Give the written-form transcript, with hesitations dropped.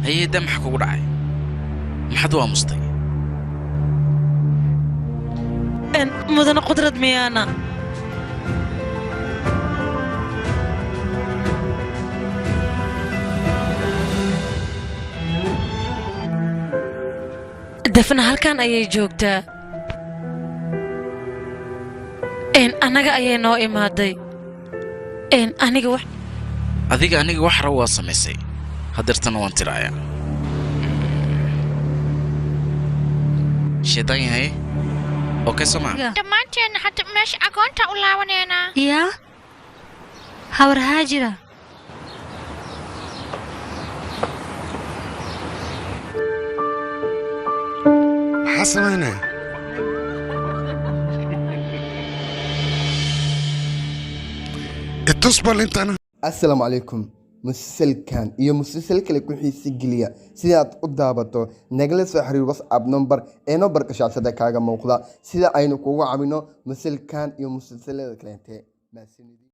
Hay-adda, maxaa kugu dhacay? Maxaad u aamustay? Mudane Qudrad miyaana? Dafna halkan ayay joogtaa. Annaga ayay noo imaaday. Aniga wax Adiga aniga wax rab waa samaysay, hadeertana waan tirayaa. Shaydaan yahay, okay, soo maa? Dhammaanteenna hadda meesha agoonta u laabanaynaa. Yaa hawar Haajira. Maxaa samaynaya? Itus bal intana. Assalaamu calaykum. Musalsalkan iyo musalsal kale ku xiisi geliya sidaad u daabato, nagala soo xiriir WhatsApp number ee numberka shaashada kaaga muuqda, sida aynu kugu cabino musalsalkan iyo musalsalada kaleente. Mahadsanidin.